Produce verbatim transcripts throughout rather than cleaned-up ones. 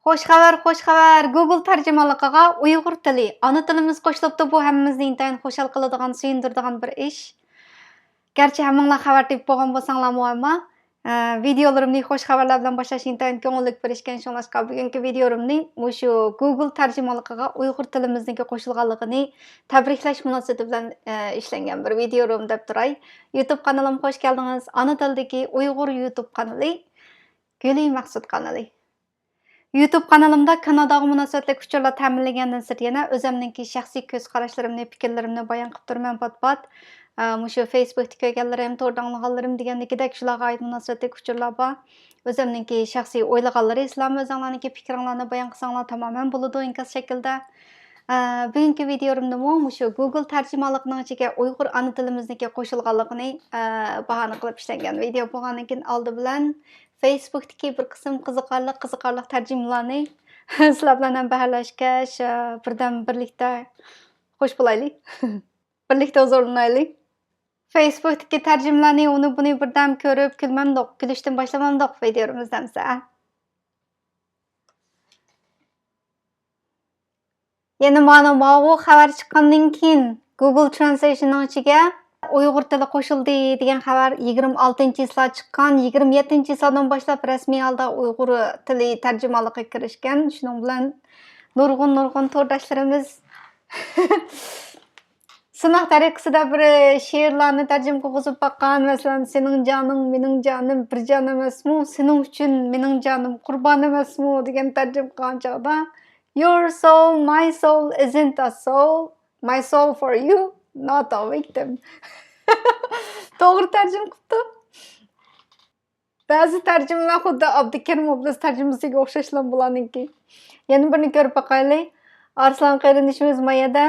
خۇش خەۋەر، خۇش خەۋەر! گۇگل تەرجىمانلىقىغا ئۇيغۇر تىلى، ئانا تىلىمىز قوشۇلۇپتۇ. بۇ ھەممىمىزنى ئىنتايىن خۇشال قىلىدىغان، سۆيۈندۈرىدىغان بىر ئىش. گەرچە ھەممىڭلار خەۋەر تېپىپ بولغان بولساڭلارمۇ، ئەمما، ئە، ۋىدېئولىرىمنى خۇش خەۋەرلەر بىلەن باشلاش ئىنتايىن كۆڭۈللۈك بىر ئىكەن. شۇڭلاشقا بۈگۈنكى ۋىدېئولىرىمنى مۇشۇ گۇگل تەرجىمانلىقىغا ئۇيغۇر تىلىمىزنىڭكى قوشۇلغانلىقىنى تەبرىكلەش مۇناسىۋىتى بىلەن، ئە، ئىشلەنگەن بىر ۋىدېئولىرىم دەپ تۇراي. يۇتۇب قانىلىمغا خۇش كەلدىڭىز. ئانا تىلدىكى ئۇيغۇر يۇتۇب قانىلى، گۈلى مەخسۇت قانىلى. يۇتۇب قانىلىمدا كاناداغا مۇناسىۋەتلىك ئۇچۇرلار تەمىنلىگەندىن سىرت، يەنە ئۆزەمنىڭكى شەخسىي كۆز قاراشلىرىمنى، پىكىرلىرىمنى بايان قىلىپ تۇرىمەن پات-پات. ئە، مۇشۇ فېيسبۇكتا كۆرگەنلىرىم، توردا ئاڭلىغانلىرىم دېگەندىكىدەك شۇلارغا ئائىت مۇناسىۋەتلىك ئۇچۇرلار بار. ئۆزەمنىڭكى شەخسىي ئويلىغانلىرى، سىلەرمۇ ئۆزۈڭلارنىڭكى پىكرىڭلارنى بايان قىلساڭلار تامامەن بولىدۇ ئىنكاس شەكلىدە. ئە، بۈگۈنكى ۋىدېئولىرىمدىمۇ مۇشۇ گۇگل تەرجىمانلىقىنىڭ ئىچىگە ئۇيغۇر ئانا تىلىمىزنىڭكى قوشۇلغانلىقىنى، ئە، باھانە قىلىپ ئىشلەنگەن ۋىدېئو بولغاندىن كېيىن ئالدى بىلەن فېيسبۇكتىكى بىر قىسىم قىزىقارلىق، قىزىقارلىق تەرجىمىلەرنى سىلەر بىلەن ھەمبەھىرلەشكەچ، ئە، بىردەم بىرلىكتە خۇش بولايلى. بىرلىكتە ھۇزۇرلىنايلى. فېيسبۇكتىكى تەرجىمىلەرنى ئۇنى بۇنى بىردەم كۆرۈپ كۈلمەمدۇق، كۈلۈشتىن باشلىمامدۇق ۋىدېئولىرىمىزنى ئەمسە. يەنە مانا ماۋۇ خەۋەر چىققاندىن كېيىن گۇگل ترانسلېيشننىڭ ئىچىگە ئۇيغۇر تىلى قوشۇلدى دېگەن خەۋەر يىگىرمە ئالتىنچى چىسلا چىققان. يىگىرمە يەتتىنچى چىسلادىن باشلاپ رەسمىي ھالدا ئۇيغۇر تىلى تەرجىمانلىقىغا كىرىشكەن. شۇنىڭ بىلەن نۇرغۇن، نۇرغۇن تورداشلىرىمىز سىناق تەرىقىسىدە بىر شېئىرلارنى تەرجىمە قىلغۇزۇپ باققان، مەسىلەن، «سېنىڭ جانىڭ مېنىڭ جانىم بىر جان ئەمەسمۇ؟ سېنىڭ ئۈچۈن مېنىڭ جانىم قۇربان ئەمەسمۇ؟» دېگەن تەرجىمە قىلغان چاغدا، «Your soul, my soul isn't a soul, my soul for you, not a victim.» توغرا تەرجىمە قىپتۇ. بەزى تەرجىمىلەر خۇددى ئابدۇكېرىم ئوبلاس تەرجىمىسىگە ئوخشاشلا بۇلارنىڭكى. يەنە بىرنى كۆرۈپ باقايلى. ئارسلان قېرىندىشىمىز ما يەردە.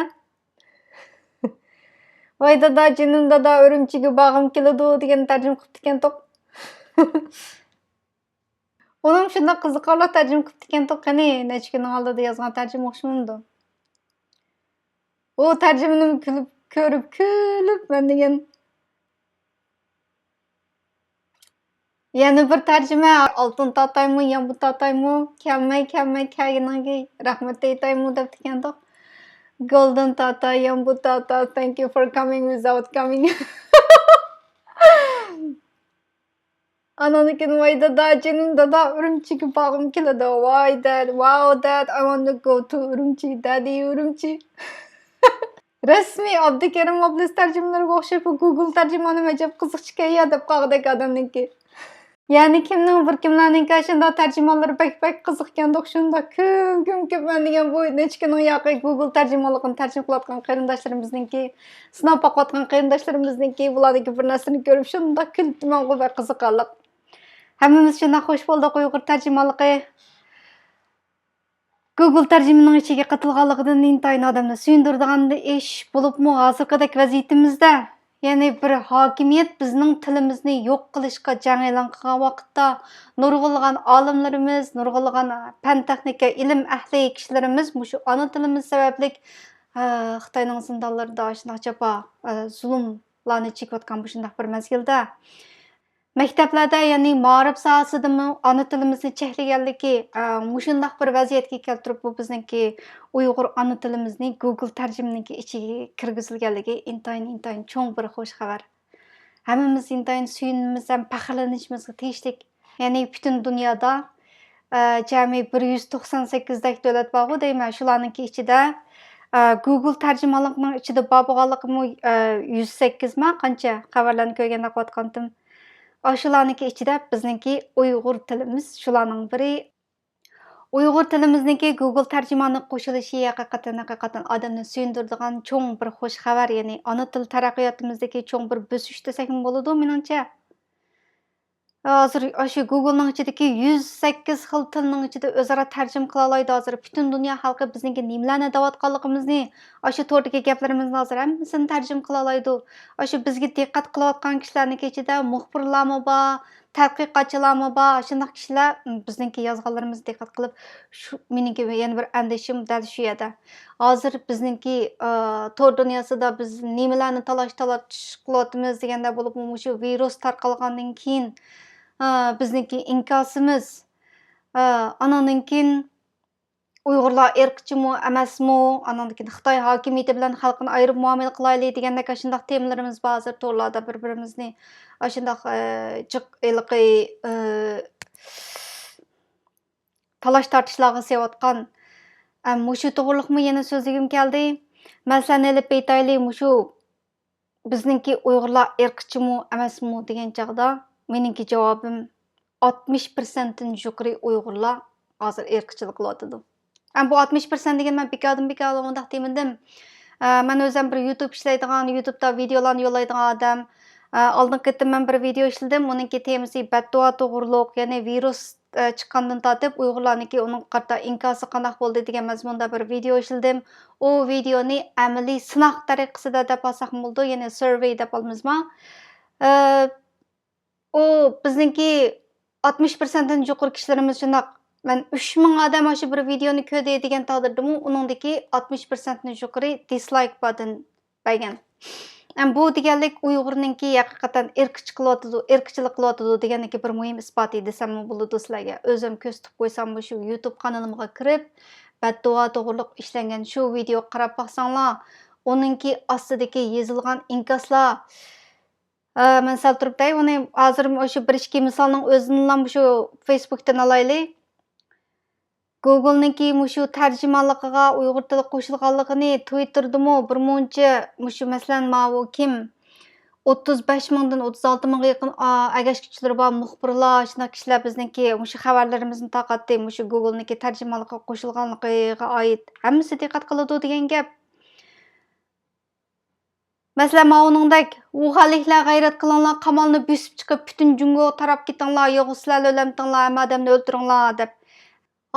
«ۋاي دادا، جېنىم دادا، ئۈرۈمچىگە بارغۇم كېلىدۇ» دېگەننى تەرجىمە قىپتىكەنتۇق. ئۇنىمۇ شۇنداق قىزىقارلىق تەرجىمە قىپتىكەنتۇق. قېنى، نەچچە كۈننىڭ ئالدىدا يازغان تەرجىمە ئوخشىمامدۇ؟ ئۇ تەرجىمىنىمۇ كۈلۈپ، كۆرۈپ، كۈلۈپ مەن دېگەن. يەنە بىر تەرجىمە، «ئالتۇن تاتايمۇ، يامبۇ تاتايمۇ؟ كەلمەي، كەلمەي، كەلگىنىڭگە رەھمەت ئېيتايمۇ؟» دەپتىكەنتۇق. «Golden تاتا، يامبۇ تاتا, thank you for coming without coming.» ئاناندىن كېيىن، «ۋاي دادا، جېنىم دادا، ئۈرۈمچىگە بارغۇم كېلىدۇ. Why dad, wow dad, I want to go to ئۈرۈمچى, daddy ئۈرۈمچى.» رەسمىي ئابدۇكېرىم ئابلىس تەرجىمىلىرىگە ئوخشاش بۇ گۇگل تەرجىمانىمۇ ئەجەب قىزىقچىكەن يا دەپ قالغۇدەك ئادەمنىڭكى. يەنى كىمنىڭ بىر كىملەرنىڭكى ئاشۇنداق تەرجىمانلىرى بەك، بەك قىزىقكەندۇق، شۇنداق كۈلگۈم كېلىپ مەن دېگەن بۇ نەچچە كۈننىڭ ياقى گۇگل تەرجىمانلىقىنى تەرجىمە قىلىۋاتقان قېرىنداشلىرىمىزنىڭكى، سىناپ باقىۋاتقان قېرىنداشلىرىمىزنىڭكى بۇلارنىڭكى بىر نەرسىنى كۆرۈپ شۇنداق كۈلۈپتىمەنغۇ، بەك قىزىقارلىق. ھەممىمىز شۇنداق خۇش بولدۇق ئۇيغۇر تەرجىمانلىقى گۇگل تەرجىمىنىڭ ئىچىگە قېتىلغانلىقىدىن ئىنتايىن ئادەمنى سۆيۈندۈرىدىغان ئىش بولۇپمۇ، ھازىرقىدەك ۋەزىيىتىمىزدە، يەنى بىر ھاكىمىيەت بىزنىڭ تىلىمىزنى يوق قىلىشقا جەڭ ئېلان قىلغان ۋاقىتتا، نۇرغۇنلىغان ئالىملىرىمىز، نۇرغۇنلىغان پەن-تېخنىكا، ئىلىم ئەھلى كىشىلىرىمىز مۇشۇ ئانا تىلىمىز سەۋەبلىك، ئە، خىتاينىڭ زىندانلىرىدا شۇنداق جاپا، ئە، زۇلۇملارنى چېكىۋاتقان مۇشۇنداق بىر مەزگىلدە، مەكتەپلەردە، يەنى مائارىپ ساھەسىدىمۇ ئانا تىلىمىزنى چەكلىگەنلىكى، ئە، مۇشۇنداق بىر ۋەزىيەتكە كەلتۈرۈپ، بۇ بىزنىڭكى ئۇيغۇر ئانا تىلىمىزنى گۇگل تەرجىمىنىڭكى ئىچىگە كىرگۈزۈلگەنلىكى ئىنتايىن، ئىنتايىن چوڭ بىر خۇش خەۋەر. ھەممىمىز ئىنتايىن سۆيۈنمىمىز ھەم پەخىرلىنىشىمىزغا تېگىشلىك. يەنى پۈتۈن دۇنيادا، ئە، جەمئىي بىر يۈز توقسان سەككىزدەك دۆلەت بارغۇ دەيمەن، شۇلارنىڭكى ئىچىدە، ئە، گۇگل تەرجىمانلىقىنىڭ ئىچىدە بار بولغانلىقىمۇ، ئە، يۈز سەككىزما قانچە، خەۋەرلەرنى كۆرگەندە قىلىۋاتقانتىم. ئاشۇلارنىڭكى ئىچىدە بىزنىڭكى ئۇيغۇر تىلىمىز شۇلارنىڭ بىرى. ئۇيغۇر تىلىمىزنىڭكى گۇگل تەرجىمانلىققا قوشۇلۇشى ھەقىقەتەن، ھەقىقەتەن ئادەمنى سۆيۈندۈرىدىغان چوڭ بىر خۇش خەۋەر، يەنى ئانا تىل تەرەققىياتىمىزدىكى چوڭ بىر بۆسۈش دېسەكمۇ بولىدۇ، مېنىڭچە. ھازىر ئاشۇ گۇگلنىڭ ئىچىدىكى يۈز سەككىز خىل تىلنىڭ ئىچىدە ئۆزئارا تەرجىمە قىلالايدۇ. ھازىر پۈتۈن دۇنيا خەلقى بىزنىڭكى نېمىلەرنى دەۋاتقانلىقىمىزنى، ئاشۇ توردىكى گەپلىرىمىزنى ھازىر ھەممىسىنى تەرجىمە قىلالايدۇ. ئاشۇ بىزگە دىققەت قىلىۋاتقان كىشىلەرنىڭكى ئىچىدە مۇخبىرلارمۇ بار، تەتقىقاتچىلارمۇ بار. شۇنداق كىشىلەر، م، بىزنىڭكى يازغانلىرىمىزغا دىققەت قىلىپ، شۇ، مېنىڭكى يەنە بىر ئەندىشەم دەل شۇ يەردە. ھازىر بىزنىڭكى، ئا، تور دۇنياسىدا بىز نېمىلەرنى تالاش-تارتىش قىلىۋاتىمىز دېگەندە بولۇپمۇ، مۇشۇ ۋىرۇس تارقالغاندىن كېيىن، ئا، بىزنىڭكى ئىنكاسىمىز، ئا، ئانىڭدىن كېيىن ئۇيغۇرلار ئىرقچىمۇ، ئەمەسمۇ، ئانىڭدىن كېيىن خىتاي ھاكىمىيىتى بىلەن خەلقنى ئايرىپ مۇئامىلە قىلايلى دېگەندەك ئاشۇنداق تېمىلىرىمىز بار ھازىر تورلاردا بىر-بىرىمىزنى ئاشۇنداق، ئە، جىق ھېلىقى، ئە، تالاش-تارتىشلارغا سېلىۋاتقان. ئە، مۇشۇ توغرىلىقمۇ يەنە سۆزلىگۈم كەلدى. مەسىلەن، ئېلىپ ئېيتايلى، مۇشۇ بىزنىڭكى ئۇيغۇرلار ئىرقچىمۇ، ئەمەسمۇ دېگەن چاغدا، مېنىڭكى جاۋابىم، ئاتمىش پىرسەنتتىن يۇقىرى ئۇيغۇرلار ھازىر ئىرقچىلىق قىلىۋاتىدۇ. ئەمما بۇ ئاتمىش پىرسەنت دېگەن مەن بىكاردىن بىكار ئۇنداق دېمىدىم. ئە، مەن ئۆزۈم بىر يۇتۇب ئىشلەيدىغان، يۇتۇبتا ۋىدېئولارنى يوللايدىغان ئادەم. ئە، ئالدىنقى قېتىم مەن بىر ۋىدېئو ئىشلىدىم، ئۇنىڭكى تېمىسى بەددۇئا توغرۇلۇق، يەنى ۋىرۇس، ئە، چىققاندىن تارتىپ ئۇيغۇرلارنىڭكى ئۇنىڭغا قارىتا ئىنكاسى قانداق بولدى دېگەن مەزمۇندا بىر ۋىدېئو ئىشلىدىم. ئۇ ۋىدېئونى ئەمەلىي سىناق تەرىقىسىدە دەپ ئالساقمۇ بولىدۇ، يەنى سۈرۋېي دەپ ئالىمىزما؟ ئە، ئۇ بىزنىڭكى ئاتمىش پىرسەنتتىن يۇقىرى كىشىلىرىمىز شۇنداق. مەن ئۈچ مىڭ ئادەم ئاشۇ بىر ۋىدېئونى كۆردى دېگەن تەقدىردىمۇ، ئۇنىڭدىكى ئاتمىش پىرسەنتتىن يۇقىرى دىسلايك بارىدىن بەرگەن. ئەم، بۇ دېگەنلىك ئۇيغۇرنىڭكى ھەقىقەتەن ئىرقچى قىلىۋاتىدۇ، ئىرقچىلىق قىلىۋاتىدۇ دېگەنلىكى بىر مۇھىم ئىسپاتى دېسەممۇ بولىدۇ سىلەرگە. ئۆزۈم كۆرسىتىپ قويسام، مۇشۇ يۇتۇب قانىلىمغا كىرىپ، بەددۇئا توغرۇلۇق ئىشلەنگەن شۇ ۋىدېئوغا قاراپ باقساڭلار، ئۇنىڭكى ئاستىدىكى يېزىلغان ئىنكاسلار، ئە، مەن سەل تۇرۇپ دەي، ئۇنى ھازىر مۇشۇ بىر ئىككى مىسالنىڭ ئۆزىنىلا مۇشۇ فېيسبۇكتىن ئالايلى. گوگولنىڭكى مۇشۇ تەرجىمانلىقىغا ئۇيغۇر تىلى قوشۇلغانلىقىنى، تىۋىتتېردىمۇ بىر مۇنچە مۇشۇ، مەسىلەن، ماۋۇ كىم، ئوتتۇز بەش مىڭدىن ئوتتۇز ئالتە مىڭغا يېقىن، ئا، ئەگەشكۈچىلىرى بار مۇخبىرلار، شۇنداق كىشىلەر بىزنىڭكى مۇشۇ خەۋەرلىرىمىزنى تارقاتتى، مۇشۇ گوگولنىڭكى تەرجىمانلىقىغا قوشۇلغانلىقىغا ئائىت. ھەممىسى دىققەت قىلىدۇ دېگەن گەپ. مەسىلەن، ماۋۇنىڭدەك، ۋۇخەنلىكلەر غەيرەت قىلىڭلار، قامالنى بۆسۈپ چىقىپ، پۈتۈن جۇڭگوغا تاراپ كېتىڭلار، يوغا سىلەرلا ئۆلەمتىڭلار، ھەممە ئادەمنى ئۆلتۈرۈڭلار، دەپ.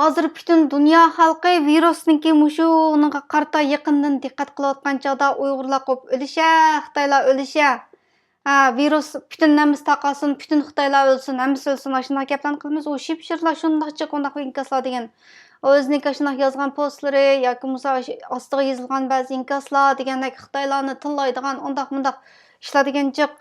ھازىر پۈتۈن دۇنيا خەلقى ۋىرۇسنىڭكى مۇشۇنىڭغا قارىتا يېقىندىن دىققەت قىلىۋاتقان چاغدا، ئۇيغۇرلار قوپ ئۆلۈشە، خىتايلار ئۆلۈشە، ھە، ۋىرۇس پۈتۈن نەمىسى تارقالسۇن، پۈتۈن خىتايلار ئۆلسۇن، ھەممىسى ئۆلسۇن، ئاشۇنداق گەپلەرنى قىلىمىز. ئۇ شىپشىرلا شۇنداق جىق ئۇنداق ئىنكاسلار دېگەن. ئۇ ئۆزىنىڭكى ئاشۇنداق يازغان پوستلىرى ياكى بولمىسا ئاش-، ئاستىغا يېزىلغان بەزى ئىنكاسلار دېگەندەك خىتايلارنى تىللايدىغان ئۇنداق مۇنداق ئىشلار دېگەن جىق.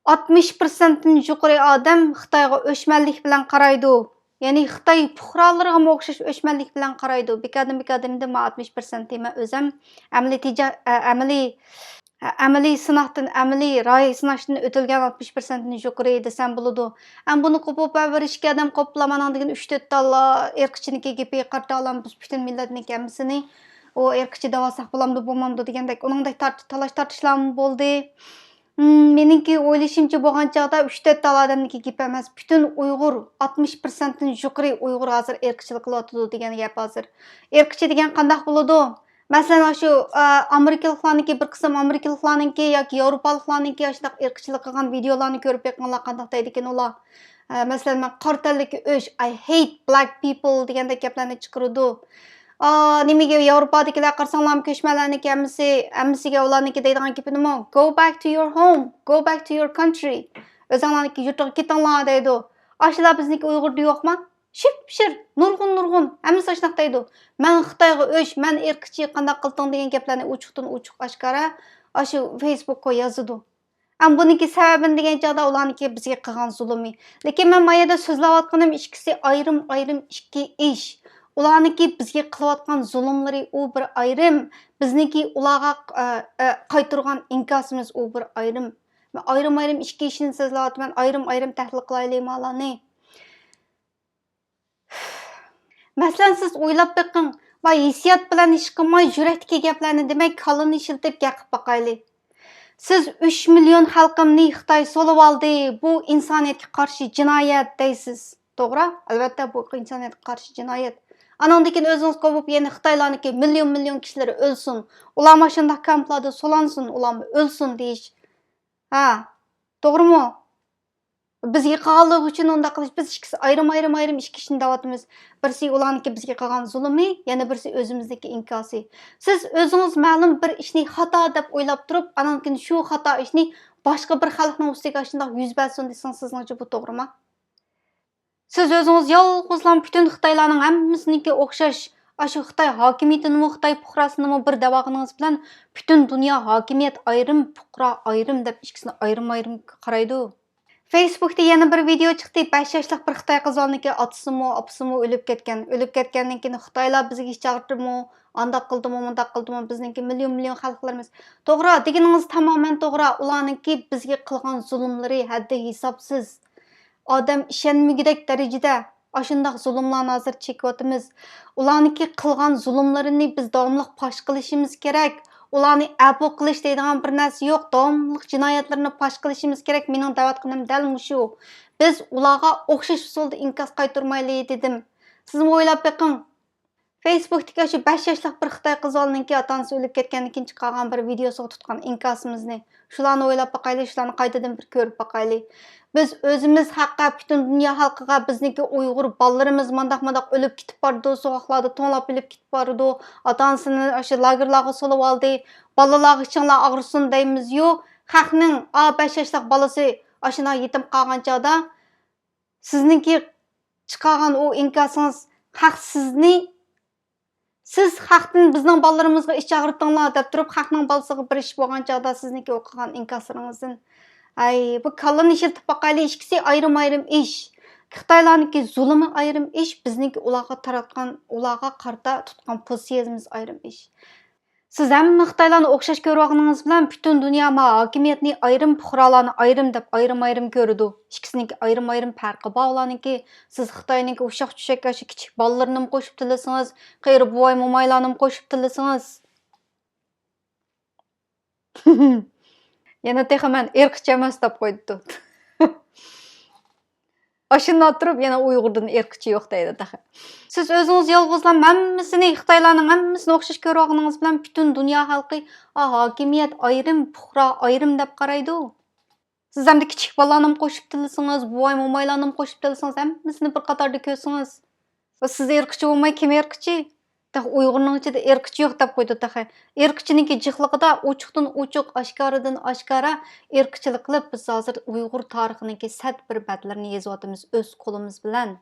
ئاتمىش پىرسەنتتىن يۇقىرى ئادەم خىتايغا ئۆچمەنلىك بىلەن قارايدۇ. يەنى خىتاي پۇقرالىرىغىمۇ ئوخشاش ئۆچمەنلىك بىلەن قارايدۇ. بىكاردىن بىكار دېمىدىم، مەن ئاتمىش پىرسەنت دېمە ئۆزەم. ئەمەلىي تىجا-، ئە، ئەمەلىي، ئە، ئەمەلىي سىناقتىن، ئەمەلىي رايى سىناشتىن ئۆتۈلگەن ئاتمىش پىرسەنتتىن يۇقىرى دېسەم بولىدۇ. ئەم، بۇنى قوپۇپ، بىر ئىككى ئادەم قوپلا، ماناڭ دېگەن ئۈچ تۆت تاللا ئىرقچىنىڭكى گېپىگە قارىتا ئالام، بىز پۈتۈن مىللەتنىڭكى ھەممىسىنى ئۇ ئىرقچى دەۋالساق بولامدۇ، بولمامدۇ دېگەندەك، ئۇنىڭدەك تارت-، تالاش تارتىشلارمۇ بولدى. مم، مېنىڭكى ئويلىشىمچە بولغان چاغدا ئۈچ تۆت تال ئادەمنىڭكى گېپى ئەمەس، پۈتۈن ئۇيغۇر، ئاتمىش پىرسەنتتىن يۇقىرى ئۇيغۇر ھازىر ئىرقچىلىق قىلىۋاتىدۇ دېگەن گەپ ھازىر. ئىرقچى دېگەن قانداق بولىدۇ؟ مەسىلەن، ئاشۇ، ئا، ئامېرىكىلىقلارنىڭكى، بىر قىسىم ئامېرىكىلىقلارنىڭكى ياكى ياۋروپالىقلارنىڭكى ئاشۇنداق ئىرقچىلىق قىلغان ۋىدېئولارنى كۆرۈپ بېقىڭلار، قانداق دەيدىكىن ئۇلار. ئە، مەسىلەن، مەن قارا تەنلىككە ئۆچ، I hate black people دېگەندەك گەپلەرنى چىقىرىدۇ. ئا، نېمىگە ياۋروپادىكىلەر قارىساڭلارمۇ كۆچمەنلەرنىڭكى ھەممىسى، ھەممىسىگە ئۇلارنىڭكى دەيدىغان گېپى نېمە؟ Go back to your home, go back to your country. ئۆزۈڭلارنىڭكى يۇرتىغا كېتىڭلار دەيدۇ. ئاشۇلار بىزنىڭكى ئۇيغۇردا يوقما؟ شىپشىر، نۇرغۇن، نۇرغۇن. ھەممىسى ئاشۇنداق دەيدۇ. مەن خىتايغا ئۆچ، مەن ئىرقچى، قانداق قىلدىڭ دېگەن گەپلەرنى ئوچۇقتىن ئوچۇق ئاشكارا ئاشۇ فېيسبۇكقا يازىدۇ. ئەمما بۇنىڭكى سەۋەبىنى دېگەن چاغدا ئۇلارنىڭكى بىزگە قىلغان زۇلۇمى. لېكىن مەن ما يەردە سۆزلەۋاتقىنىم ئىككىسى ئايرىم-ئايرىم ئىككى ئىش. ئۇلارنىڭكى بىزگە قىلىۋاتقان زۇلۇملىرى ئۇ بىر ئايرىم، بىزنىڭكى ئۇلارغا، ئە، ئە، قايتۇرغان ئىنكاسىمىز ئۇ بىر ئايرىم. مەن ئايرىم-ئايرىم ئىككى ئىشنى سۆزلەۋاتىمەن، ئايرىم-ئايرىم تەھلىل قىلايلى مالارنى. مەسىلەن، سىز ئويلاپ بېقىڭ، ۋاي، ھېسسىيات بىلەن ئىش قىلماي، يۈرەكتىكى گەپلەرنى دېمەي، كاللىنى ئىشلىتىپ گەپ قىلىپ باقايلى. سىز ئۈچ مىليون خەلقىمنى خىتاي سولىۋالدى، بۇ ئىنسانىيەتكە قارشى جىنايەت دەيسىز. توغرا؟ ئەلۋەتتە، بۇ ئىنسانىيەتكە قارشى جىنايەت. ئانىڭدىن كېيىن ئۆزىڭىز قوپۇپ، يەنە خىتايلارنىڭكى مىليون، مىليون كىشىلىرى ئۆلسۇن، ئۇلارمۇ شۇنداق كامپلاردا سولانسۇن، ئۇلارمۇ ئۆلسۇن دېيىش. ھە، توغرىمۇ؟ بىزگە قىلغانلىقى ئۈچۈن ئۇنداق قىلىش، بىز ئىككىسى ئايرىم، ئايرىم، ئايرىم ئىككى ئىشنى دەۋاتىمىز. بىرسى ئۇلارنىڭكى بىزگە قىلغان زۇلۇمى، يەنە بىرسى ئۆزىمىزنىڭكى ئىنكاسى. سىز ئۆزىڭىز مەلۇم بىر ئىشنى خاتا دەپ ئويلاپ تۇرۇپ، ئانان كېيىن شۇ خاتا ئىشنى باشقا بىر خەلقنىڭ ئۈستىگە ئاشۇنداق يۈز بەرسۇن دېسىڭىز، سىزنىڭچە بۇ توغرىما؟ سىز ئۆزىڭىز يالغۇزلا پۈتۈن خىتايلارنىڭ ھەممىسىنىڭكى ئوخشاش، ئاشۇ خىتاي ھاكىمىيىتىنىمۇ، خىتاي پۇقراسىنىمۇ بىر دەۋالغىنىڭىز بىلەن پۈتۈن دۇنيا ھاكىمىيەت ئايرىم، پۇقرا ئايرىم دەپ ئىككىسىنى ئايرىم-ئايرىم قارايدۇ. فېيسبۇكتا يەنە بىر ۋىدېئو چىقتى. بەش ياشلىق بىر خىتاي قىزى بالىنىڭكى ئاتىسىمۇ، ئاپىسىمۇ ئۆلۈپ كەتكەن. ئۆلۈپ كەتكەندىن كېيىن خىتايلار بىزگە ئىچ ئاغرىتىپمۇ، ئانداق قىلدىمۇ، مۇنداق قىلدىمۇ، بىزنىڭكى مىليون مىليون خەلقلىرىمىز. توغرا، دېگىنىڭىز تامامەن توغرا. ئۇلارنىڭكى بىزگە قىلغان زۇلۇملىرى ھەددى ھېسابسىز. ئادەم ئىشەنمىگۈدەك دەرىجىدە ئاشۇنداق زۇلۇملارنى ھازىر چېكىۋاتىمىز. ئۇلارنىڭكى قىلغان زۇلۇملىرىنى بىز داۋاملىق پاش قىلىشىمىز كېرەك. ئۇلارنى ئەپۇ قىلىش دەيدىغان بىر نەرسە يوق. داۋاملىق جىنايەتلىرىنى پاش قىلىشىمىز كېرەك. مېنىڭ دەۋاتقىنىم دەل مۇشۇ. بىز ئۇلارغا ئوخشاش ئۇسۇلدا ئىنكاس قايتۇرمايلى دېدىم. سىزمۇ ئويلاپ بېقىڭ. فېيسبۇكتىكى شۇ بەش ياشلىق بىر خىتاي قىز بالىنىڭكى ئاتا-ئانىسى ئۆلۈپ كەتكەندىن كېيىن چىقارغان بىر ۋىدېئوسىغا تۇتقان ئىنكاسىمىزنى. شۇلارنى ئويلاپ باقايلى، شۇلارنى قايتىدىن بىر كۆرۈپ باقايلى. بىز ئۆزىمىز ھەققە پۈتۈن دۇنيا خەلقىگە بىزنىڭكى ئۇيغۇر بالىلىرىمىز مانداق-مانداق ئۆلۈپ كېتىپ بارىدۇ، سوغۇقلاردا توڭلاپ ئۆلۈپ كېتىپ بارىدۇ، ئاتا-ئانىسىنى ئاشۇ لاگېرلارغا سولىۋالدى، بالىلارغا ئىچىڭلار ئاغرىسۇن دەيمىزيۇ. خەقنىڭ ئا بەش ياشلىق بالىسى ئاشۇنداق يېتىم قالغان چاغدا، سىزنىڭكى چىقارغان ئۇ ئىنكاسىڭىز خەق سىزنى، سىز خەقتىن بىزنىڭ بالىلىرىمىزغا ئىچ ئاغرىتىڭلار دەپ تۇرۇپ، خەقنىڭ بالىسىغا بىر ئىش بولغان چاغدا سىزنىڭكى ئوقۇغان ئىنكاسلىرىڭىزدىن. ھەي، بۇ كاللىنى ئىشلىتىپ باقايلى، ئىككىسى ئايرىم-ئايرىم ئىش. خىتايلارنىڭكى زۇلۇمى ئايرىم ئىش، بىزنىڭكى ئۇلارغا تاراتقان، ئۇلارغا قارىتا تۇتقان پوزىتسىيىمىز ئايرىم ئىش. سىز ھەممە خىتايلارنى ئوخشاش كۆرۈۋالغىنىڭىز بىلەن پۈتۈن دۇنيا ما ھاكىمىيەتنى ئايرىم، پۇقرالارنى ئايرىم دەپ ئايرىم-ئايرىم كۆرىدۇ. ئىككىسىنىڭكى ئايرىم-ئايرىم پەرقى بار ئۇلارنىڭكى. سىز خىتاينىڭكى ئۇششاق-چۈششەك ئاشۇ كىچىك بالىلىرىنىمۇ قوشۇپ تىللىسىڭىز، قېرى بوۋاي-مومايلارنىمۇ قوشۇپ تىللىسىڭىز. يەنە تېخى مەن ئىرقچى ئەمەس دەپ قويۇپتۇ. ئاشۇنداق تۇرۇپ يەنە ئۇيغۇردىن ئىرقچى يوق دەيدۇ تېخى. سىز ئۆزىڭىز يالغۇزلا ھەممىسىنى، خىتايلارنىڭ ھەممىسىنى ئوخشاش كۆرۈۋالغىنىڭىز بىلەن پۈتۈن دۇنيا خەلقى، ئا، ھاكىمىيەت ئايرىم، پۇقرا ئايرىم دەپ قارايدۇ. سىز ئەمدى كىچىك بالىلارنىمۇ قوشۇپ تىللىسىڭىز، بوۋاي-مومايلارنىمۇ قوشۇپ تىللىسىڭىز، ھەممىسىنى بىر قاتاردا كۆرسىڭىز. سىز ئىرقچى بولماي كىم ئىرقچى؟ تېخى ئۇيغۇرنىڭ ئىچىدە ئىرقچى يوق دەپ قويدى تېخى. ئىرقچىنىڭكى جىقلىقىدا ئوچۇقتىن ئوچۇق، ئاشكارىدىن ئاشكارا ئىرقچىلىق قىلىپ، بىز ھازىر ئۇيغۇر تارىخىنىڭكى سەت بىر بەتلىرىنى يېزىۋاتىمىز ئۆز قولىمىز بىلەن.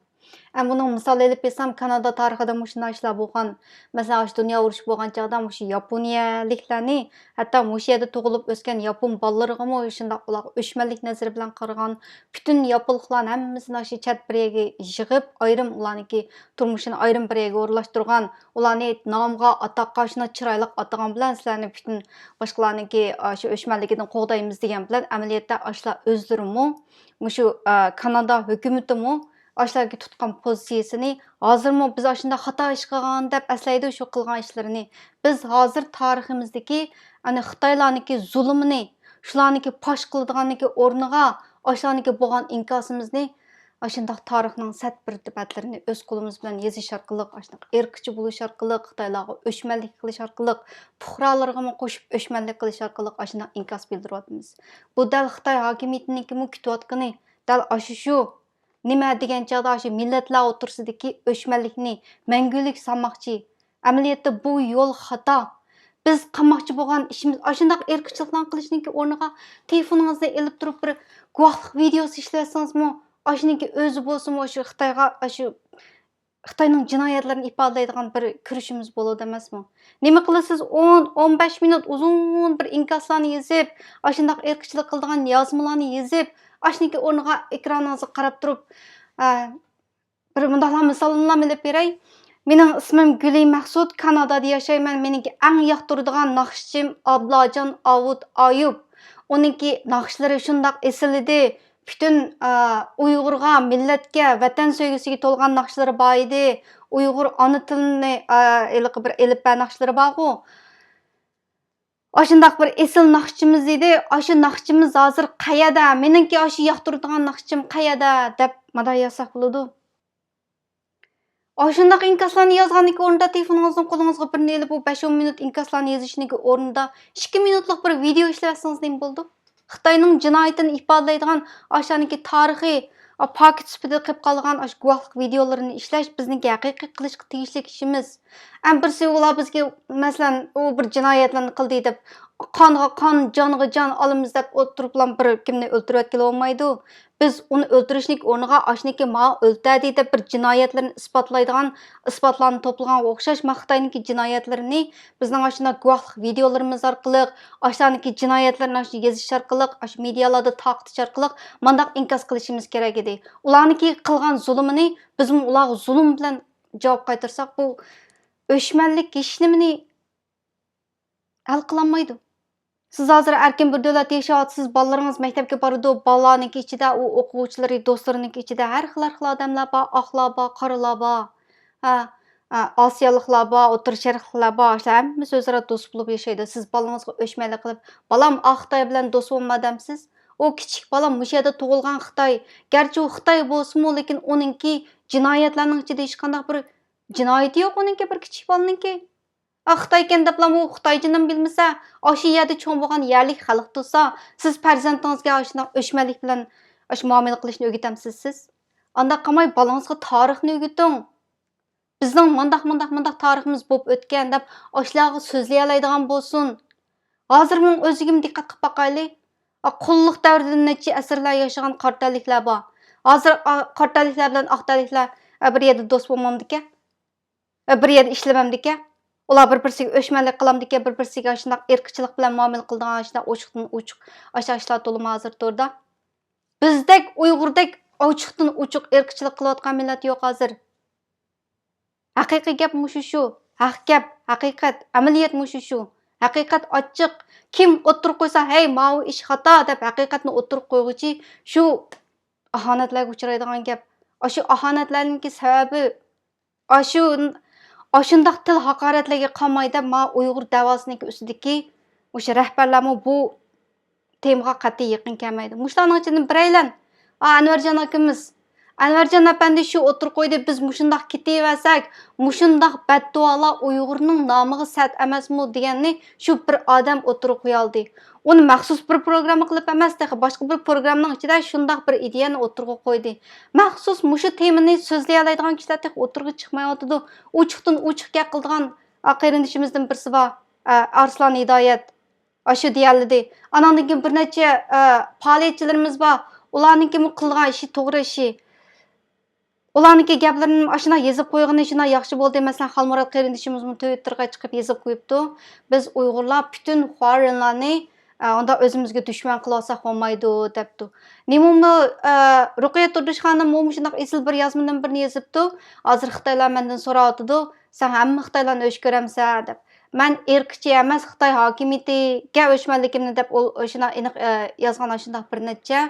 ھەم بۇنىڭ مىسال ئېلىپ بەرسەم، كانادا تارىخىدا مۇشۇنداق ئىشلار بولغان. مەسىلەن، ئاشۇ دۇنيا ئۇرۇشى بولغان چاغدا مۇشۇ ياپونىيەلىكلەرنى، ھەتتا مۇشۇ يەردە تۇغۇلۇپ ئۆسكەن ياپون بالىلىرىغىمۇ شۇنداق ئۇلارغا ئۆچمەنلىك نەزىرى بىلەن قارىغان، پۈتۈن ياپونلۇقلارنى ھەممىسىنى ئاشۇ چەت بىر يەرگە يىغىپ، ئايرىم ئۇلارنىڭكى تۇرمۇشىنى ئايرىم بىر يەرگە ئورۇنلاشتۇرغان، ئۇلارنى نامغا، ئاتاققا شۇنداق چىرايلىق ئاتىغان بىلەن سىلەرنى پۈتۈن باشقىلارنىڭكى ئاشۇ ئۆچمەنلىكىدىن قوغدايمىز دېگەن بىلەن ئەمەلىيەتتە ئاشۇلار ئۆزلىرىمۇ مۇشۇ، ئە، كانادا ھۆكۈمىتىمۇ ئاشۇلارغا تۇتقان پوزىتسىيىسىنى ھازىرمۇ بىز ئاشۇنداق خاتا ئىش قىلغان دەپ ئەسلەيدۇ شۇ قىلغان ئىشلىرىنى. بىز ھازىر تارىخىمىزدىكى ئەنە خىتايلارنىڭكى زۇلۇمىنى، شۇلارنىڭكى پاش قىلىدىغاننىڭكى ئورنىغا ئاشۇلارنىڭكى بولغان ئىنكاسىمىزنى ئاشۇنداق تارىخنىڭ سەت بىر بەتلىرىنى ئۆز قولىمىز بىلەن يېزىش ئارقىلىق، ئاشۇنداق ئىرقچى بولۇش ئارقىلىق، خىتايلارغا ئۆچمەنلىك قىلىش ئارقىلىق، پۇقرالارغىمۇ قوشۇپ ئۆچمەنلىك قىلىش ئارقىلىق ئاشۇنداق ئىنكاس بىلدۈرۈۋاتىمىز. بۇ دەل خىتاي ھاكىمىيىتىنىڭكىمۇ كۈتۈۋاتقىنى دەل ئاشۇ شۇ. نېمە دېگەن چاغدا ئاشۇ مىللەتلەر ئوتتۇرىسىدىكى ئۆچمەنلىكنى مەڭگۈلۈك سالماقچى. ئەمەلىيەتتە بۇ يول خاتا. بىز قىلماقچى بولغان ئىشىمىز ئاشۇنداق ئىرقچىلىقلارنى قىلىشنىڭكى ئورنىغا تېلېفونىڭىزنى ئېلىپ تۇرۇپ بىر گۇۋاھلىق ۋىدېئوسى ئىشلەتسىڭىزمۇ، ئاشۇنىڭكى ئۆزى بولسىمۇ ئاشۇ خىتايغا، ئاشۇ خىتاينىڭ جىنايەتلىرىنى ئىپادىلەيدىغان بىر كۈرىشىمىز بولىدۇ ئەمەسمۇ؟ نېمە قىلىسىز، ئون، ئون بەش مىنۇت ئۇزۇن بىر ئىنكاسلارنى يېزىپ، ئاشۇنداق ئىرقچىلىق قىلىدىغان يازمىلارنى يېزىپ، ئاشۇنىڭكى ئورنىغا ئېكرانىڭىزغا قاراپ تۇرۇپ، ئە، بىر مۇنداقلا مىسالنىلا ئېلىپ بېرەي. مېنىڭ ئىسمىم گۈلى مەخسۇت، كانادادا ياشايمەن. مېنىڭكى ئەڭ ياقتۇرىدىغان ناخشىچىم ئابلاجان ئاۋۇت ئايۇپ. ئۇنىڭكى ناخشىلىرى شۇنداق ئېسىل ئىدى. پۈتۈن، ئا، ئۇيغۇرغا، مىللەتكە، ۋەتەن سۆيگۈسىگە تولغان ناخشىلىرى بار ئىدى. ئۇيغۇر ئانا تىلىنى، ئا، ھېلىقى بىر ئېلىپبە ناخشىلىرى بارغۇ. ئاشۇنداق بىر ئېسىل ناخشىچىمىز ئىدى. ئاشۇ ناخشىچىمىز ھازىر قەيەردە؟ مېنىڭكى ئاشۇ ياقتۇرىدىغان ناخشىچىم قەيەردە؟ دەپ مانا يازساق بولىدۇ. ئاشۇنداق ئىنكاسلارنى يازغاندىكى ئورنىدا تېلېفونىڭىزنىڭ قولىڭىزغا بىرنى ئېلىپ، بۇ بەش-ئون مىنۇت ئىنكاسلارنى يېزىشنىڭكى ئورنىدا ئىككى مىنۇتلۇق بىر ۋىدېئو ئىشلەۋەتسىڭىز نېمە بولىدۇ؟ خىتاينىڭ جىنايىتىنى ئىپادىلەيدىغان، ئاشۇنىڭكى تارىخىي، ئا، پاكىت سۈپىتىدە قېلىپ قالغان ئاشۇ گۇۋاھلىق ۋىدېئولىرىنى ئىشلەش بىزنىڭكى ھەقىقىي قىلىشقا تېگىشلىك ئىشىمىز. ئەمما بىرسى ئۇلار بىزگە، مەسىلەن، ئۇ بىر جىنايەتلەرنى قىلدى دەپ، قانغا قان، جانغا جان ئالىمىز دەپ ئولتۇرۇپلا بىر كىمنى ئۆلتۈرۈۋەتكىلى بولمايدۇ. بىز ئۇنى ئۆلتۈرۈشنىڭ ئورنىغا ئاشۇنىڭكى ماڭا ئۆلتەردى دەپ بىر جىنايەتلىرىنى ئىسپاتلايدىغان، ئىسپاتلارنى توپلىغانغا ئوخشاش، ما خىتاينىڭكى جىنايەتلىرىنى بىزنىڭ ئاشۇنداق گۇۋاھلىق ۋىدىيولىرىمىز ئارقىلىق، ئاشۇلارنىڭكى جىنايەتلىرىنى ئاشۇ يېزىش ئارقىلىق، ئاشۇ مېدىيالاردا تارقىتىش ئارقىلىق مانداق ئىنكاس قىلىشىمىز كېرەك ئىدى. ئۇلارنىڭكى قىلغان زۇلۇمىنى بىزمۇ ئۇلارغا زۇلۇم بىلەن جاۋاب قايتۇرساق، بۇ ئۆچمەنلىك ھېچنېمىنى ھەل قىلالمايدۇ. سىز ھازىر ئەركىن بىر دۆلەتتە ياشاۋاتىسىز، بالىلىرىڭىز مەكتەپكە بارىدۇ، بالىلارنىڭكى ئىچىدە ئۇ ئوقۇغۇچىلىرى، دوستلىرىنىڭكى ئىچىدە ھەر خىل، ھەر خىل ئادەملەر بار، ئاقلار بار، قارىلار بار، ھە، ھە، ئاسىيالىقلار بار، ئوتتۇرا شەرقلىكلەر بار، ئاشۇلار ھەممىسى ئۆزئارا دوست بولۇپ ياشايدۇ. سىز بالىڭىزغا ئۆچمەنلىك قىلىپ، بالام، ئا خىتاي بىلەن دوست بولما دەمسىز؟ ئۇ كىچىك بالام مۇشۇ يەردە تۇغۇلغان خىتاي. گەرچە ئۇ خىتاي بولسىمۇ، لېكىن ئۇنىڭكى جىنايەتلەرنىڭ ئىچىدە ھېچقانداق بىر جىنايىتى يوق ئۇنىڭكى، بىر كىچىك بالىنىڭكى. ئا، خىتايكەن دەپلا ئۇ خىتايچىنىمۇ بىلمىسە، ئاشۇ يەردە چوڭ بولغان يەرلىك خەلق تۇرسا، سىز پەرزەنتىڭىزگە ئاشۇنداق ئۆچمەنلىك بىلەن ئاشۇ مۇئامىلە قىلىشنى ئۆگىتەمسىز سىز؟ ئانداق قىلماي بالىڭىزغا تارىخنى ئۆگىتىڭ. بىزنىڭ مۇنداق، مۇنداق، مۇنداق تارىخىمىز بولۇپ ئۆتكەن دەپ ئاشۇلارغا سۆزلىيەلەيدىغان بولسۇن. ھازىرنىڭ ئۆزىگىمۇ دىققەت قىلىپ باقايلى. ئا، قۇللۇق دەۋرىدىن نەچچە ئەسىرلەر ياشىغان قارا تەنلىكلەر بار. ھازىر، ئا، قارا تەنلىكلەر بىلەن ئاق تەنلىكلەر، ئا، بىر يەردە دوست بولمامدىكەن؟ بىر يەردە ئىشلىمەمدىكەن. ئۇلار بىر-بىرسىگە ئۆچمەنلىك قىلامدىكەن، بىر-بىرسىگە ئاشۇنداق ئىرقچىلىق بىلەن مۇئامىلە قىلىدىغان ئاشۇنداق ئوچۇقتىن ئوچۇق ئاشۇ ئىشلار تولىمۇ ھازىر توردا. بىزدەك ئۇيغۇردەك ئوچۇقتىن ئوچۇق ئىرقچىلىق قىلىۋاتقان مىللەت يوق ھازىر. ھەقىقىي گەپ مۇشۇ شۇ. ھەق گەپ، ھەقىقەت، ئەمەلىيەت مۇشۇ شۇ. ھەقىقەت ئاچچىق. كىم ئوتتۇرىغا قويسا، ھەي، ماۋۇ ئىش خاتا دەپ ھەقىقەتنى ئوتتۇرىغا قويغۇچى شۇ ئاھانەتلەرگە ئۇچرايدىغان گەپ. ئاشۇ ئاھانەتلەرنىڭكى سەۋەبى ئاشۇ، ئاشۇنداق تىل ھاقارەتلەرگە قالماي دەپ، ما ئۇيغۇر دەۋاسىنىڭكى ئۈستىدىكى مۇشۇ رەھبەرلەرمۇ بۇ تېمىغا قەتئىي يېقىن كەلمەيدۇ. مۇشۇلارنىڭ ئىچىدىن بىرەيلەن، ئا، ئەنۋەرجان ئاكىمىز، ئەنۋەرجان ئەپەندى شۇ ئوتتۇرىغا قويدى، بىز مۇشۇنداق كېتىۋەرسەك، مۇشۇنداق بەددۇئالار ئۇيغۇرنىڭ نامىغا سەت ئەمەسمۇ دېگەننى شۇ بىر ئادەم ئوتتۇرىغا قويالىدى. ئۇنى مەخسۇس بىر پروگرامما قىلىپ ئەمەس، تېخى باشقا بىر پروگراممىنىڭ ئىچىدە شۇنداق بىر ئىدىيەنى ئوتتۇرىغا قويدى. مەخسۇس مۇشۇ تېمىنى سۆزلىيەلەيدىغان كىشىلەر تېخى ئوتتۇرىغا چىقمايۋاتىدۇ. ئوچۇقتىن ئوچۇق گەپ قىلىدىغان، ئا، قېرىندىشىمىزدىن بىرسى بار، ئا، ئارسلان ھىدايەت. ئاشۇ دېيەلىدى. ئاناندىن كېيىن بىر نەچچە، ئا، پائالىيەتچىلىرىمىز بار. ئۇلارنىڭكىمۇ قىلغان ئىشى توغرا ئىشى. ئۇلارنىڭكى گەپلىرىنى ئاشۇنداق يېزىپ قويغىنى شۇنداق ياخشى بولدى. مەسىلەن، خالمۇرات قېرىندىشىمىزمۇ تىۋىتتېرغا چىقىپ يېزىپ قويۇپتۇ. بىز ئۇيغۇرلار پۈتۈن خۇارېنلارنى، ئە، ئۇنداق ئۆزىمىزگە دۈشمەن قىلىۋالساق بولمايدۇ، دەپتۇ. نېمىمۇ، ئە، رۇقىيە تۇردۇش خانىممۇ مۇشۇنداق ئېسىل بىر يازمىدىن بىرنى يېزىپتۇ. ھازىر خىتايلار مەندىن سوراۋاتىدۇ، سەن ھەممە خىتايلارنى ئۆچ كۆرەمسەن، دەپ. مەن ئىرقچى ئەمەس، خىتاي ھاكىمىيىتىگە ئۆچمەنلىكىمنى دەپ، ئۇ شۇنداق ئېنىق، ئە، يازغان ئاشۇنداق بىر نەچچە،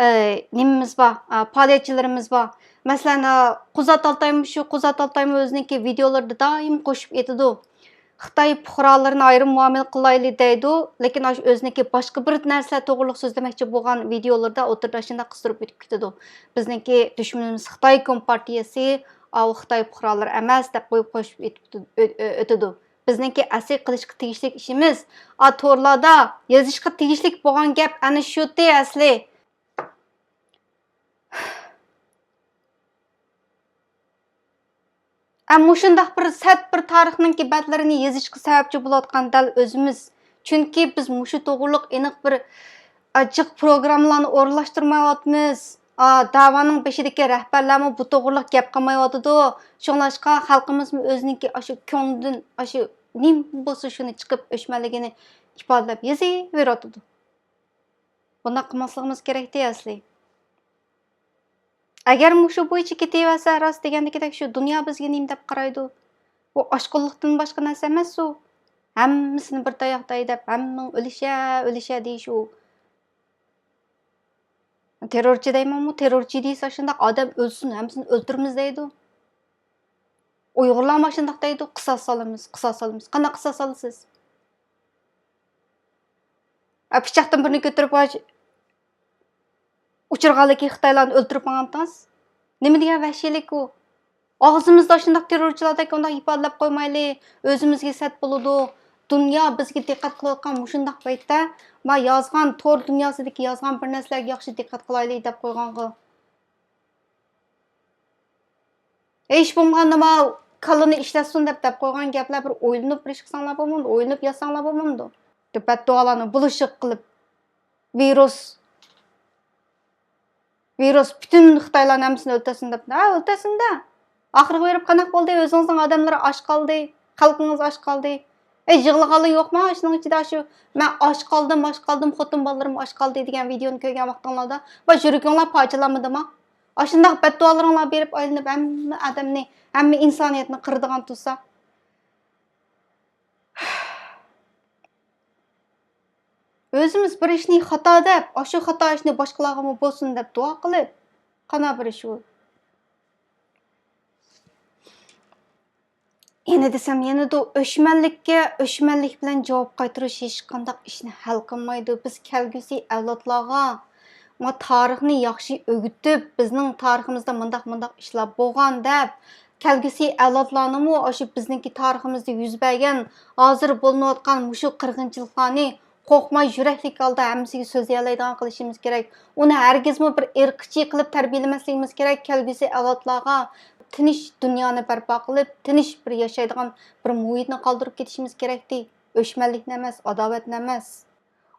ئە، نېمىمىز بار، ئە، پائالىيەتچىلىرىمىز بار. مەسىلەن، ئە، قۇزات ئالتايمۇ شۇ، قۇزات ئالتايمۇ ئۆزىنىڭكى ۋىدىيولىرىدا دائىم قوشۇپ ئېيتىدۇ. خىتاي پۇقرالىرىنى ئايرىم مۇئامىلە قىلايلى دەيدۇ، لېكىن ئاشۇ ئۆزىنىڭكى باشقا بىر نەرسىلەر توغرىلىق سۆزلىمەكچى بولغان ۋىدىيولىرىدا ئوتتۇرىدا شۇنداق قىستۇرۇپ ئۆتۈپ كېتىدۇ. بىزنىڭكى دۈشمىنىمىز خىتاي كومپارتىيەسى، ئاۋۇ خىتاي پۇقرالىرى ئەمەس دەپ قويۇپ قوشۇپ ئۆتۈپ، ئۆ-، ئۆ-، ئۆتىدۇ. بىزنىڭكى ئەسلى قىلىشقا تېگىشلىك ئىشىمىز، ئا، تورلاردا يېزىشقا تېگىشلىك بولغان گەپ ئەنە شۇتى ئەسلى. ئە، مۇشۇنداق بىر سەت بىر تارىخنىڭكى بەتلىرىنى يېزىشقا سەۋەبچى بولۇۋاتقان دەل ئۆزىمىز. چۈنكى بىز مۇشۇ توغرۇلۇق ئېنىق بىر، ئە، جىق پروگراممىلارنى ئورۇنلاشتۇرمايۋاتىمىز. ئا، دەۋانىڭ بېشىدىكى رەھبەرلەرمۇ بۇ توغرۇلۇق گەپ قىلمايۋاتىدۇ. شۇڭلاشقا خەلقىمىزمۇ ئۆزىنىڭكى ئاشۇ كۆڭلىدىن ئاشۇ نېمە بولسا شۇنى چىقىپ ئۆچمەنلىكىنى ئىپادىلەپ يېزىۋېرىۋاتىدۇ. بۇنداق قىلماسلىقىمىز كېرەكتى ئەسلى. ئەگەر مۇشۇ بويىچە كېتىۋەرسە، راست دېگەندىكىدەك شۇ دۇنيا بىزگە نېمە دەپ قارايدۇ؟ بۇ ئاشقۇنلۇقتىن باشقا نەرسە ئەمەس ئۇ. ھەممىسىنى بىر تاياقتا ھەيدەپ، ھەممىڭ ئۆلۈشە، ئۆلۈشە دېيىش ئۇ. تېررورچى دەيمەنمۇ؟ تېررورچى دېسە شۇنداق، ئادەم ئۆلسۇن، ھەممىسىنى ئۆلتۈرىمىز دەيدۇ. ئۇيغۇرلارمۇ شۇنداق دەيدۇ، قىساس سالىمىز، قىساس سالىمىز. قانداق قىساس سالىسىز؟ ئە، پىچاقتىن بىرنى كۆتۈرۈپ، ۋاي، ئۇچۇرغانلىكى خىتايلارنى ئۆلتۈرۈپ ماڭامتىڭىز؟ نېمە دېگەن ۋەھشىيلىك ئۇ؟ ئاغزىمىزدا شۇنداق تېررورچىلاردەك ئۇنداق ئىپادىلەپ قويمايلى، ئۆزىمىزگە سەت بولىدۇ. دۇنيا بىزگە دىققەت قىلىۋاتقان مۇشۇنداق پەيتتە، ما يازغان، تور دۇنياسىدىكى يازغان بىر نەرسىلەرگە ياخشى دىققەت قىلايلى دەپ قويغانغۇ. ھېچ بولمىغاندا ماۋۇ كاللىنى ئىشلەتسۇن دەپ، دەپ قويغان گەپلەر بىر ئويلىنىپ بىر ئىش قىلساڭلار بولمامدۇ؟ ئويلىنىپ يازساڭلار بولمامدۇ؟ بەددۇئالارنى بۇلىشىق قىلىپ، ۋىرۇس ۋىرۇس پۈتۈن خىتايلارنى ھەممىسىنى ئۆلتۈرسۇن دەپ. ھە، ئۆلتۈرسۇن-دە. ئاخىرىغا بېرىپ قانداق بولدى؟ ئۆزىڭىزنىڭ ئادەملىرى ئاچ قالدى، خەلقىڭىز ئاچ قالدى. ئەي، يىغلىغانلا يوقما؟ شۇنىڭ ئىچىدە شۇ «مەن ئاچ قالدىم، ئاچ قالدىم، خوتۇن بالىلىرىم ئاچ قالدى» دېگەن ۋىدېئونى كۆرگەن ۋاقتىڭلاردا، باش يۈرىكىڭلار پارچىلانمىدىما؟ ئاشۇنداق بەتدۇئالىرىڭلار بېرىپ ئايلىنىپ، ھەممە ئادەمنى، ھەممە ئىنسانىيەتنى قىرىدىغان تۇرسا. ئۆزىمىز بىر ئىشنى خاتا دەپ، ئاشۇ خاتا ئىشنى باشقىلارغىمۇ بولسۇن دەپ دۇئا قىلىپ، قانداق بىر ئىش ئۇ؟ يەنە دېسەم يەنىدۇ، ئۆچمەنلىككە ئۆچمەنلىك بىلەن جاۋاب قايتۇرۇش ھېچقانداق ئىشنى ھەل قىلمايدۇ. بىز كەلگۈسى ئەۋلادلارغا ما تارىخنى ياخشى ئۆگىتىپ، بىزنىڭ تارىخىمىزدا مۇنداق، مۇنداق ئىشلار بولغان دەپ، كەلگۈسى ئەۋلادلارنىمۇ ئاشۇ بىزنىڭكى تارىخىمىزدا يۈز بەرگەن، ھازىر بولۇنۇۋاتقان مۇشۇ قىرغىنچىلىقلارنى قورقماي، يۈرەكلىك ھالدا ھەممىسىگە سۆزلىيەلەيدىغان قىلىشىمىز كېرەك. ئۇنى ھەرگىزمۇ بىر ئىرقچى قىلىپ تەربىيەلىمەسلىكىمىز كېرەك. كەلگۈسى ئەۋلادلارغا تىنچ دۇنيانى بەرپا قىلىپ، تىنچ بىر ياشايدىغان بىر مۇھىتنى قالدۇرۇپ كېتىشىمىز كېرەكتى. ئۆچمەنلىكنى ئەمەس، ئاداۋەتنى ئەمەس.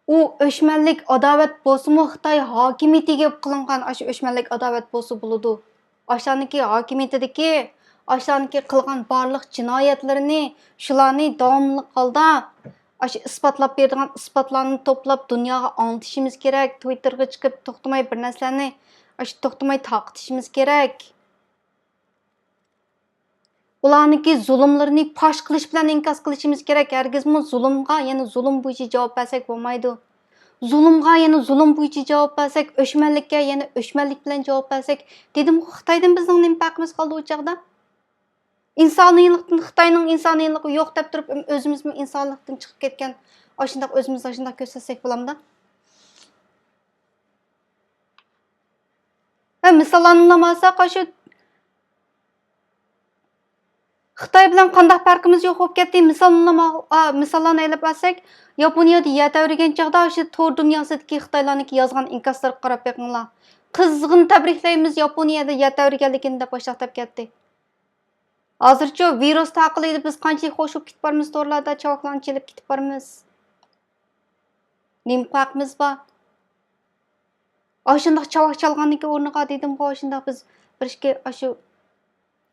ئۇ ئۆچمەنلىك، ئاداۋەت بولسىمۇ، خىتاي ھاكىمىيىتىگە قىلىنغان ئاشۇ ئۆچمەنلىك، ئاداۋەت بولسا بولىدۇ. ئاشۇلارنىڭكى ھاكىمىيىتىدىكى، ئاشۇلارنىڭكى قىلغان بارلىق جىنايەتلىرىنى، شۇلارنى داۋاملىق ھالدا ئاشۇ ئىسپاتلاپ بېرىدىغان ئىسپاتلارنى توپلاپ دۇنياغا ئاڭلىتىشىمىز كېرەك. تويتتېرغا چىقىپ توختىماي بىر نەرسىلەرنى، ئاشۇ توختىماي تارقىتىشىمىز كېرەك. ئۇلارنىڭكى زۇلۇملىرىنى پاش قىلىش بىلەن ئىنكاس قىلىشىمىز كېرەك. ھەرگىزمۇ زۇلۇمغا يەنە زۇلۇم بويىچە جاۋاب بەرسەك بولمايدۇ. زۇلۇمغا يەنە زۇلۇم بويىچە جاۋاب بەرسەك، ئۆچمەنلىككە يەنە ئۆچمەنلىك بىلەن جاۋاب بەرسەك، دېدىمغۇ، خىتايدىن بىزنىڭ نېمە پەرقىمىز قالدى ئۇ چاغدا؟ ئىنسانىيلىقتىن، خىتاينىڭ ئىنسانىيلىقى يوق دەپ تۇرۇپ، ئۆزىمىزمۇ ئىنسانلىقتىن چىقىپ كەتكەن، ئاشۇنداق ئۆزىمىزنى ئاشۇنداق كۆرسەتسەك بولامدا؟ ھە، مىساللارنى ئالساق، ئاشۇ خىتاي بىلەن قانداق پەرقىمىز يوق بولۇپ كەتتى؟ مىساللارنى ئال-، ئا، مىساللارنى ئېلىپ ئالساق، ياپونىيەدە يەر تەۋرىگەن چاغدا، ئاشۇ تور دۇنياسىدىكى خىتايلارنىڭكى يازغان ئىنكاسلىرىغا قاراپ بېقىڭلار. قىزغىن تەبرىكلەيمىز ياپونىيەدە يەر تەۋرىگەنلىكىنى دەپ ئاشۇنداق دەپ كەتتى. ھازىرچۇ ۋىرۇس تارقىلىدۇ، بىز قانچىلىك خوش بولۇپ كېتىپ بارىمىز، تورلاردا چاۋاكلارنى چېلىپ كېتىپ بارىمىز. نېمە پەرقىمىز بار؟ ئاشۇنداق چاۋاك چالغاندىكى ئورنىغا دېدىمغۇ، ئاشۇنداق بىز بىر ئىككى ئاشۇ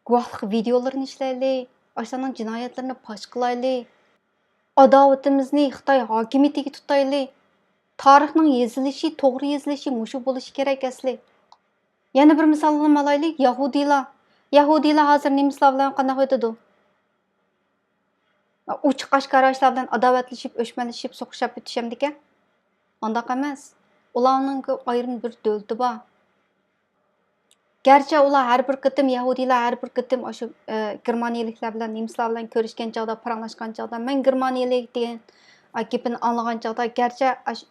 گۇۋاھلىق ۋىدېئولىرىنى ئىشلەيلى، ئاشۇلارنىڭ جىنايەتلىرىنى پاش قىلايلى. ئاداۋىتىمىزنى خىتاي ھاكىمىيىتىگە تۇتايلى. تارىخنىڭ يېزىلىشى، توغرا يېزىلىشى مۇشۇ بولۇشى كېرەك ئەسلى. يەنە بىر مىسالنى ئالايلى، يەھۇدىيلار. يەھۇدىيلار ھازىر نېمىسلار بىلەن قانداق ئۆتىدۇ؟ ئوچۇق ئاشكارا ئىشلار بىلەن ئاداۋەتلىشىپ، ئۆچمەنلىشىپ، سوقۇشۇپ ئۆتۈشەمدىكەن؟ ئانداق ئەمەس. ئۇلارنىڭكى ئايرىم بىر دۆلىتى بار. گەرچە ئۇلار ھەر بىر قېتىم، يەھۇدىيلار ھەر بىر قېتىم ئاشۇ، ئە، گېرمانىيىلىكلەر بىلەن، نېمىسلار بىلەن كۆرۈشكەن چاغدا، پاراڭلاشقان چاغدا، «مەن گېرمانىيىلىك» دېگەن، ئە، گېپىنى ئاڭلىغان چاغدا، گەرچە ئاشۇ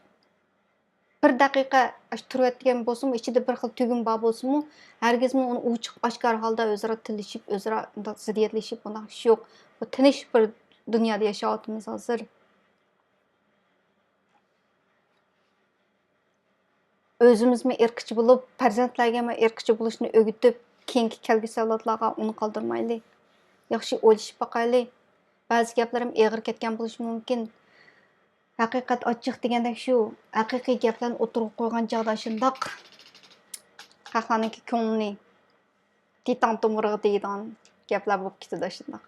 بىر دەقىقە ئاشۇ تۇرۇۋەتكەن بولسىمۇ، ئىچىدە بىر خىل تۈگۈن بار بولسىمۇ، ھەرگىزمۇ ئۇنى ئوچۇق ئاشكارا ھالدا ئۆزئارا تىللىشىپ، ئۆزئارا ئۇنداق زىددىيەتلىشىپ، ئۇنداق ئىش يوق. بۇ تىنچ بىر دۇنيادا ياشاۋاتىمىز ھازىر. ئۆزىمىزمۇ ئىرقچى بولۇپ، پەرزەنتلەرگىمۇ ئىرقچى بولۇشنى ئۆگىتىپ، كېيىنكى كەلگۈسى ئەۋلادلارغا ئۇنى قالدۇرمايلى. ياخشى ئويلىشىپ باقايلى. بەزى گەپلىرىم ئېغىر كەتكەن بولۇشى مۇمكىن. ھەقىقەت ئاچچىق دېگەندەك شۇ. ھەقىقىي گەپلەرنى ئوتتۇرىغا قويغان چاغدا شۇنداق خەقلەرنىڭكى كۆڭلىنى تىتان تومۇرىغا تېگىدىغان گەپلەر بولۇپ كېتىدۇ شۇنداق.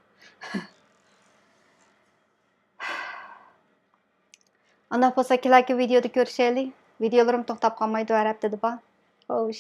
ئانداق بولسا كېلەركى ۋىدېئودا كۆرۈشەيلى. ۋىدېئولىرىم توختاپ قالمايدۇ، ھەر ھەپتىدە بار. خوش.